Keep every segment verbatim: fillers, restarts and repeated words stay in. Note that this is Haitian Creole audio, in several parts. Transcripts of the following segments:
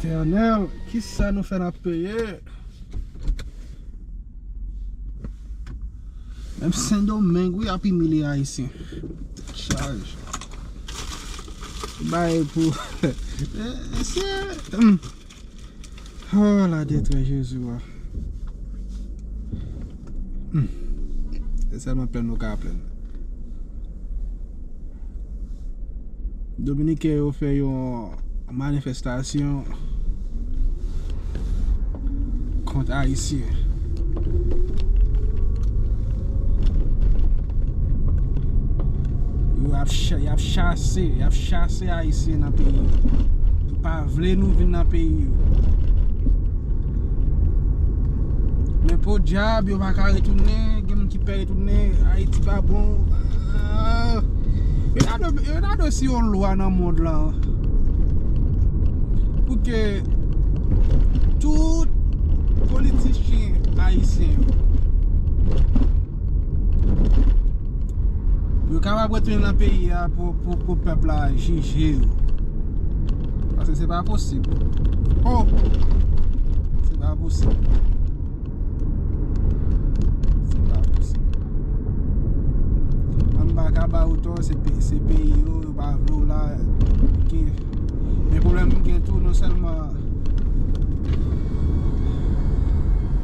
Etènèl, kisa nou fè n ap peye? Menm Sendomeng, wi, ap imilye Ayisyen. Tèt chaj. Bay pou. Eh, se, hmm. Oh, la detrès Jezi, wa. Hmm. Se sèlman plenn nou ka plenn. Dominiken yo fè yon manifestasyon kont Ayisyen. Yo ap cha-, y ap chase, y ap chase Ayisyen nan peyi yo. Yo pa vle nou vin nan peyi yo. Men podyab, yo pa ka retounen, gen moun ki pè retounen, Ayiti pa bon. Ah, yo ta dwe, yo ta dwe si yon lwa nan mond lan pou ke tout politisyen ayisyen yo, yo kapab retounen nan peyi a pou, pou, pou pèp la jije yo. Paske se pa posib. Oh! Se pa posib. Se pa posib. Mwen m pa ka ba yo tò, se pe-, se peyi yo, yo pa vle w la. Ok. Men pwoblèm m gen tou, non sèlman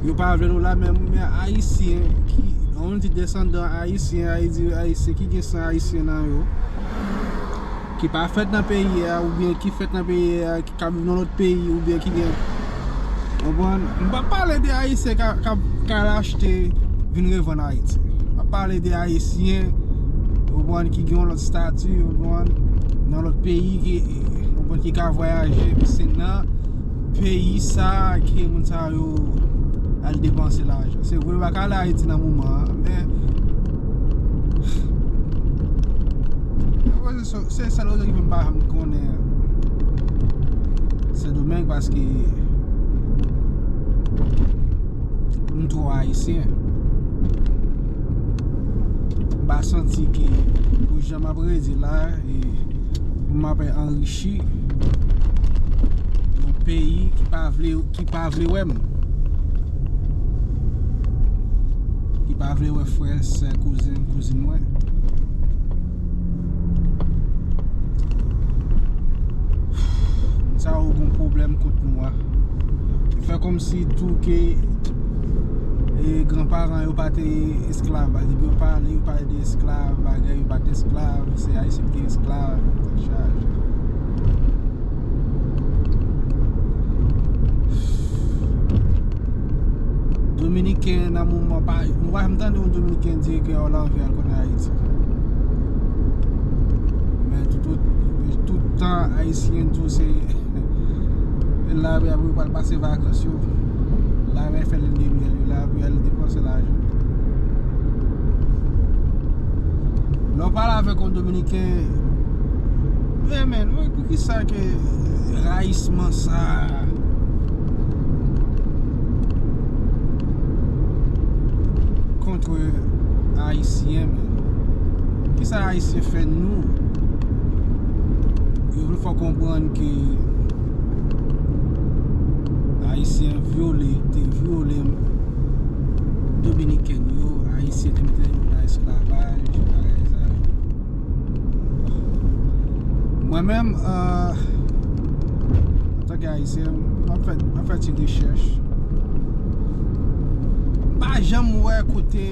yo pa vle nou la, men, men Ayisyen ki, ann di desandan Ayisyen, Ayiti, Ayisyen ki gen san Ayisyen nan yo, ki pa fèt nan peyi a, oubyen ki fèt nan peyi a, ki k ap viv nan lòt peyi, oubyen ki gen, konprann? M p ap pale de Ayisyen k ap, k ap, k al achte, vin revann Ayiti. M ap pale de Ayisyen, konprann, ki gen yon lòt estati, konprann, nan lòt peyi, ki, konprann, ki ka vwayaje, se nan peyi sa ke moun sa yo al depanse lajan. Se vre, yo pa ka ale Ayiti nan moman an, men se, se sèl rezon ki fè m pa janm konnen Sendomeng, paske m twò ayisyen. M pa santi ke pou jan m ap redi la, e pou m ap anrichi yon peyi ki pa vle, ki pa vle wè m, ki pa vle wè frè, sè, kouzen, kouzin mwen. Moun sa yo gen pwoblèm kont nou a. Fè kòmsi tou ke, e, granparan yo pa te esklav. Depi yo pale, yo pale de esklav, bagay, yo pa t esklav, se Ayisyen ki te esklav, tèt chaje. Dominiken nan moman pa, m pa janm tande yon Dominiken di ke yo anvi al konnen Ayiti. Men tout, tout, tout tan Ayisyen tou se la pou y ap pral pase vakans yo. La pou y al fè lin de myèl yo, la pou y al depanse lajan. Lè w pale avèk yon Dominiken, men, men, wi, poukisa ke rayisman sa a kont Ayisyen, men? Kisa Ayisyen fè nou? Yo vle fè w konprann ke Ayisyen vyole, te vyole Dominiken yo, Ayisyen te mete yo nan esklavaj, bagay sa yo. Mwen menm, euh, antanke Ayisyen, m ap fè, m ap fè ti rechèch. M pa janm wè kote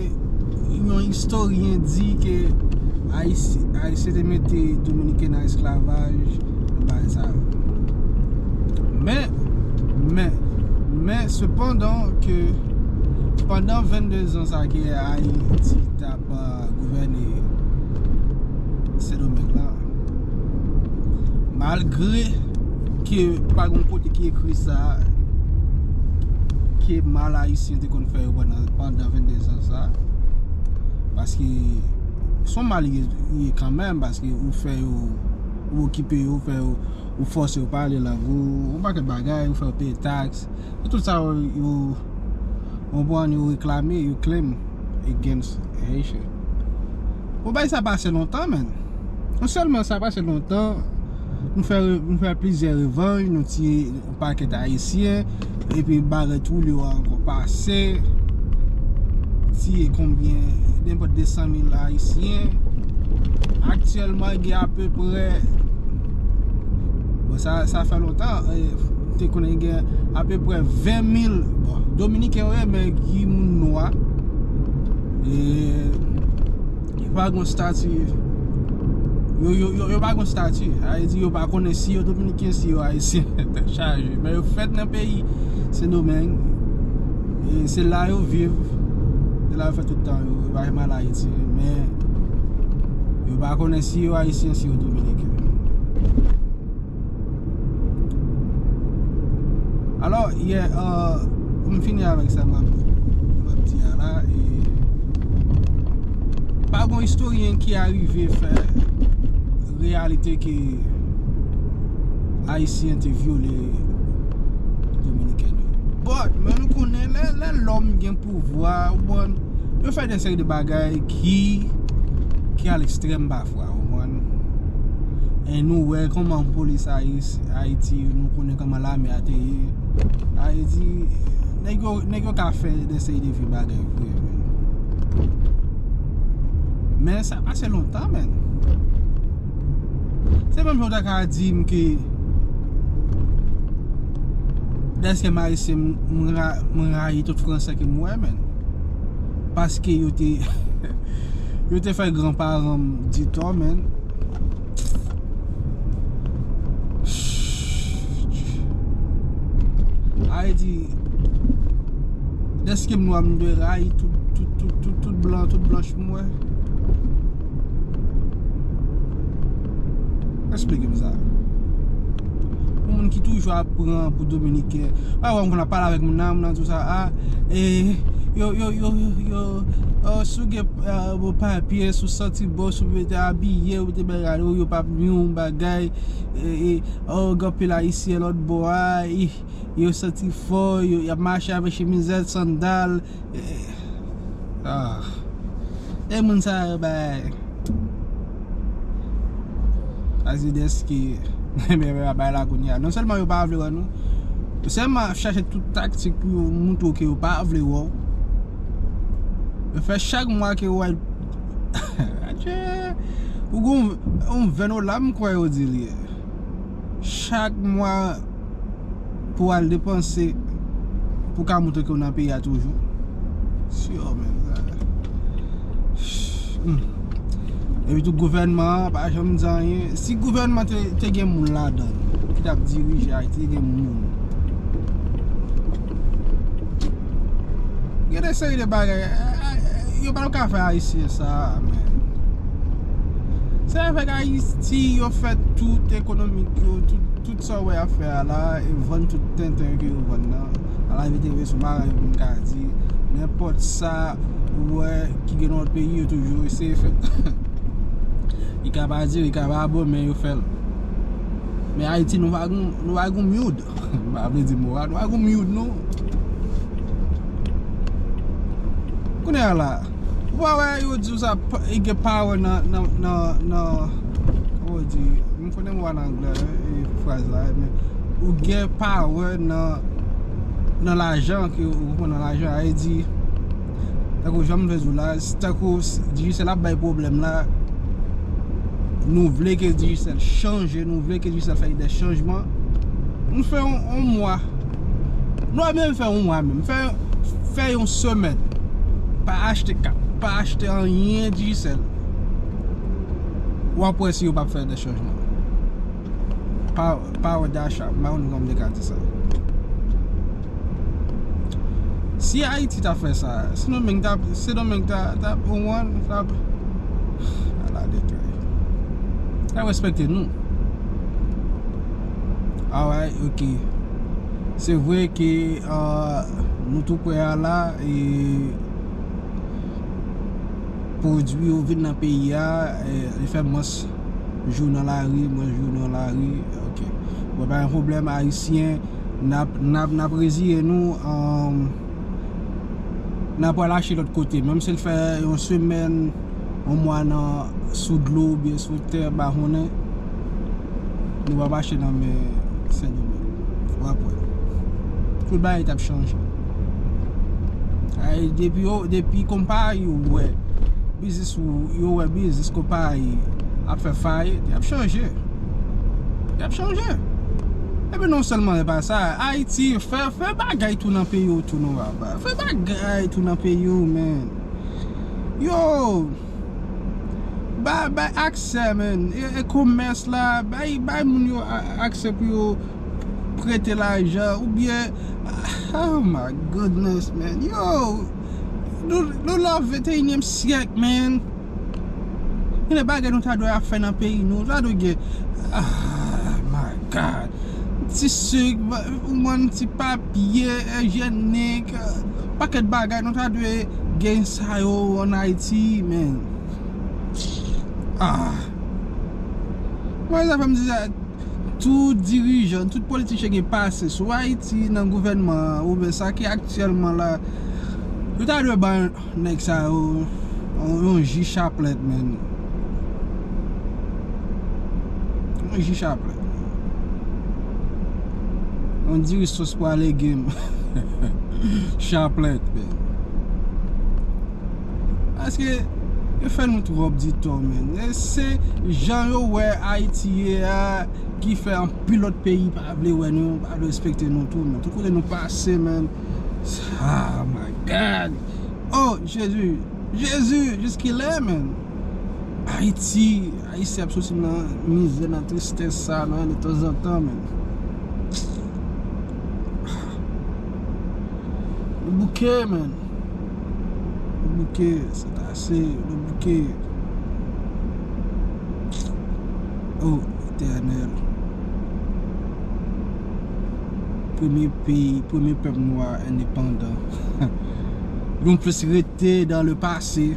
yon istoryen di ke Ayisyen, Ayisyen te mete Dominiken nan esklavaj, nan bagay sa yo. Men, men, men, sepandan ke pandan venndezan sa ke Ayiti t ap, euh, gouvène Sendomeng lan, malgre ke pa gen kote ki ekri sa, ke mal Ayisyen te konn fè yo pandan, pandan venndezan sa, paske se yon mal li ye, li ye kanmenm, paske ou fè yo, ou okipe yo, ou fè yo, ou fòse yo pale lang ou, yon pakèt bagay, ou fè yo peye taks. E tout sa yo, yo, konprann, yo reklame, yo claim against Haitian. Bon, bagay sa pase lontan, men. Non sèlman sa pase lontan, Nou fè, nou fè plizyè revanj, nou tiye yon pakèt Ayisyen, epi bagay twouble yo ankò pase, tiye konbyen, nenpòt de san mil Ayisyen. Aktyèlman, gen apeprè, bon, sa, sa fè lontan, eh, te konnen gen apeprè ven mil, bon, Dominiken yo ye, men ki moun nwa. E, yo pa gen stati. Yo, yo, yo, yo pa gen stati. Sa vle di yo pa konnen si yo Dominiken, si yo Ayisyen. Tèt chaje. Men yo fèt nan peyi Sendomeng. E se la yo viv. Se la yo fè tout tan yo. Yo pa janm al Ayiti. Men yo pa konnen si yo Ayisyen, si yo Dominiken. Alò, yè, euh, pou m fini avèk sa m ap, m ap di a la, e pa gon istoryen ki arive fè reyalite ke Ayisyen te vyole Dominiken yo. But, men nou konnen lè, lè lòm gen pouvwa, ou konprann, yo fè de seri de bagay ki, ki al ekstrèm pafwa, ou konprann? E nou wè kòman polis Ayis-, Ayiti, nou konnen kòman lame a te ye. Ayiti, nèg yo, nèg yo ka fè de seri de vye bagay vre, men. Men sa pase lontan, men. Se menm jan w ta ka di m ke dèske m Ayisyen, m, m ra-, m rayi tout Fransè ke m wè, men. Paske yo te, yo te fè granparan m di tò, men. Ayiti, dèske m nwa, m dwe rayi tout, tout, tout, tout, tout blan, tout blanch m wè. Eksplike m sa. Yon moun ki toujou ap pran pou Dominiken. Pa wè m konn ap pale avèk moun nan, moun nan di w sa, a, e, yo, yo, yo, yo, yo, o, si w gen, e, bon papye, si w santi bon, si w mete abiye, w mete bagay, yo, yo p ap nwi w bagay, e, e, o, gen anpil Ayisyen lòt bò a, e, yo santi fò, yo, y ap mache avèk chemizèt, sandal, e, ah. E moun sa yo bay. Sa se dèske bay la kounye a. Non sèlman yo pa vle wè nou, yo sèlman ap chache tout taktik pou yo montre w ke yo pa vle wè w. Yo fè chak mwa ke yo wè. Adje! Ou gon yon venn dola, m kwè yo di l ye. Chak mwa pou al depanse, pou ka montre ke w nan peyi a toujou. Sure, man, sa. Hmm. Epi tou gouvènman an pa janm di anyen. Si gouvènman te, te gen moun ladan l ki t ap dirije Ayiti, te gen moun. Gen de seri de bagay, eh, eh, yo pa t ka fè Ayisyen sa, men. Se avèk Ayiti yo fè tout ekonomik yo, tout, tout sa w wè y ap fè a la, e vann tout tenten ke yo vann nan. A la vérité, sou bagay pou m ka di, nenpòt sa ou wè ki gen nan lòt peyi, yo toujou eseye fè. Li ka pa dire, li ka pa bon, men yo fè l. Men Ayiti, nou pa gon, nou pa gon myoud. M pa vle di mo a, nou pa gon myoud, non. Kounye a la, ou pa wè yo di w sa, pa, e gen power nan, nan, nan, nan, kòman yo di, m konnen mo a nan anglè, e, fraz la, men ou gen power nan, nan lajan, ke ou konprann nan lajan, sa vle di, tankou jan m vle di w la, s-, tankou s-, Digicel ap bay pwoblèm la, nou vle ke Digicel chanje, nou vle ke Digicel fè de chanjman. Nou fè yon, yon mwa. Nou pa menm fè yon mwa menm. Fè, fè yon semèn. Pa achte kat, pa achte anyen Digicel. W ap wè si yo p ap fè de chanjman. Pa, power d'achat, m pa konn kòman m te ka di sa. Si Ayiti ta fè sa, Sendomeng ta, Sendomeng ta, ta, ou konprann, ta, ala detway. Ta respekte nou. Alright, ok. Se vre ke, euh, nou tou prè a la, e pwodui yo vin nan peyi a, e, e fè mwens jou nan lari, mwens jou nan lari, ok. Bon, pa gen pwoblèm, Ayisyen, n ap, n ap, n ap reziye nou, um, n ap al achte lòt kote. Menm si l fè yon semèn, yon mwa nan, sou dlo oubyen sou tè, m pa konnen. Nou va mache nan men Sendomeng. W ap wè. Tout bagay t ap chanje. Ay, depi yo, depi konpayi yo wè biznis ou, yo wè biznis konpayi ap fè fayit, y ap chanje. Y ap chanje. Epi non sèlman e pa sa, Ayiti, fè, fè bagay tou nan peyi w tou non, papa. Fè bagay tou nan peyi w, man. Yo! Bay, bay aksè, man. E, e komès la, bay, bay moun yo a-, aksè pou yo prete lajan, oubyen, oh my goodness, man. Yo, nou, nou nan venteyinyèm syèk, man. Gen de bagay nou ta dwe ap fè nan peyi nou. Nou ta dwe gen, oh my God. Ti sik, ba-, ou mwen ti papye ijyenik, pakèt bagay nou ta dwe gen sa yo ann Ayiti, men. Ah. Mwen, sa fè m di sa, tout dirijan, tout politisyen gen pase sou Ayiti nan gouvènman an, oubyen sa ki aktyèlman la, yo ta dwe ban nèg sa yo, yon, yon ji chaplèt, man. Yon ji chaplèt. Yon diri sos pwa legim. Chaplèt, man. Paske, yo fè nou twòp di tò, man. E se jan yo wè Ayiti ye a, ki fè anpil lòt peyi pa vle wè nou, pa vle respekte nou tou, man. Tout kote nou pase, man. Oh my God! Oh, Jezi! Jezi! Jiskilè, man? Ayiti, Ayisyen ap soti nan mizè, nan tristès sa, man, detanzantan, man. Nou bouke, man. Nou bouke, se ase, nou bouke. Oh, Etènèl. Premye peyi, premye pèp nwa endepandan. Nou plis rete dans le passé.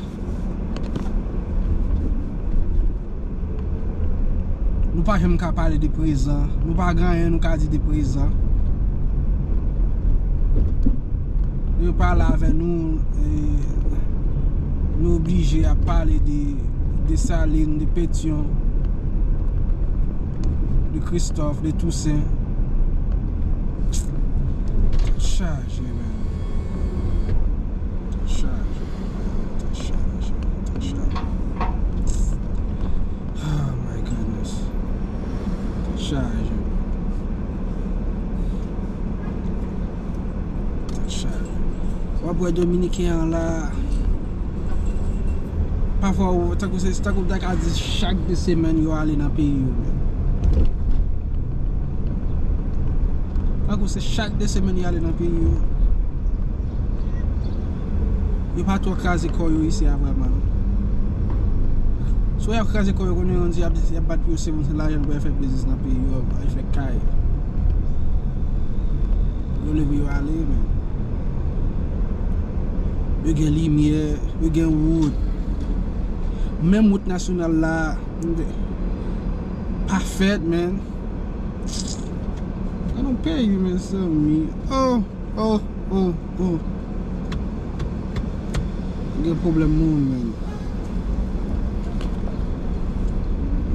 Nou pa janm ka pale de prezan. Nou pa gen anyen nou ka di de prezan. Yo pale avè nou, e, nou oblije ap pale de Desalin, de Petyon, de Kristòf, de Tousen. Tèt chaje, man. Tèt chaje, man. Tèt chaje, tèt chaje. Oh my goodness. Tèt chaje. Tèt chaje. W ap wè Dominiken an la. Pafwa, ou, tankou se, tankou m ta ka di chak de semèn yo ale nan peyi yo, man. Tankou se chak de semèn yo ale nan peyi yo. Yo pa twò kraze kò yo isi a vrèman, non. Swa y ap kraze kò yo konnen yon di y ap, y ap bat pou yo se moun se lajan pou y fè biznis nan peyi yo, y fè kay. Yo leve yo ale, men yo gen limyè, yo gen wout. Menm wout nasyonal la pa fèt, men. Nan yon peyi, mezanmi. Oh! Oh, oh, oh. Gen pwoblèm moun, man.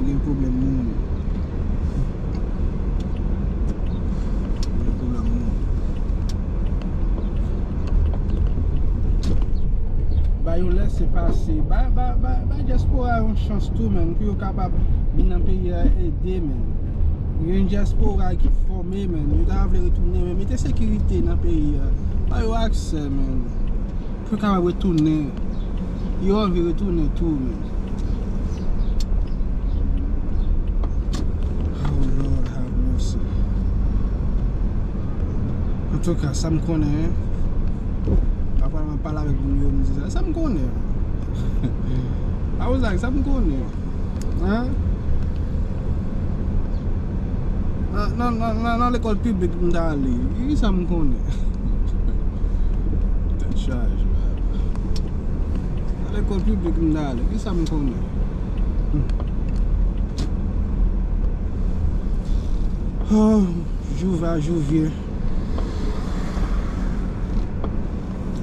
Gen pwoblèm moun. Gen pwoblèm moun. Ba yo lèse pase. Ba, ba, ba, ba dyaspora yon chans tou, man, pou yo kapab vin nan peyi a ede, man. Gen dyaspora ki fòme, man. Yo ta vle retounen, men mete sekirite nan peyi a. Ba yo aksè, man. Pou yo kapab retounen. Yo anvi retounen tou, man. Oh, Lord, have mercy. Antouka, sa m konnen, pafwa m ap pale avèk moun yo, m di sa, sa m konnen. I was like, sa m konnen. Hein? Nan, nan, nan, nan, nan lekòl piblik m t ale. Kisa m konnen? Tèt chaje, man. Nan lekòl piblik m t ale. Kisa m konnen? Hmm. Oh, jou va, jou vyen.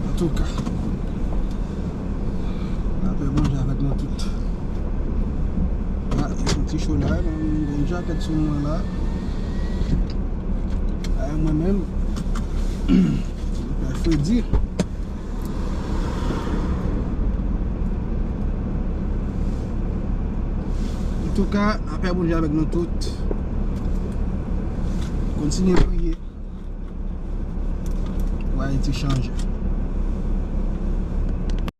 Antouka, lapè Bondye avèk nou tout. Ah, Cho la, m gen yon jakèt sou mwen la. A, mwen menm, m pè fredi. Antouka, lapè Bondye avèk nou tout. Kontinye priye pou Ayiti chanje.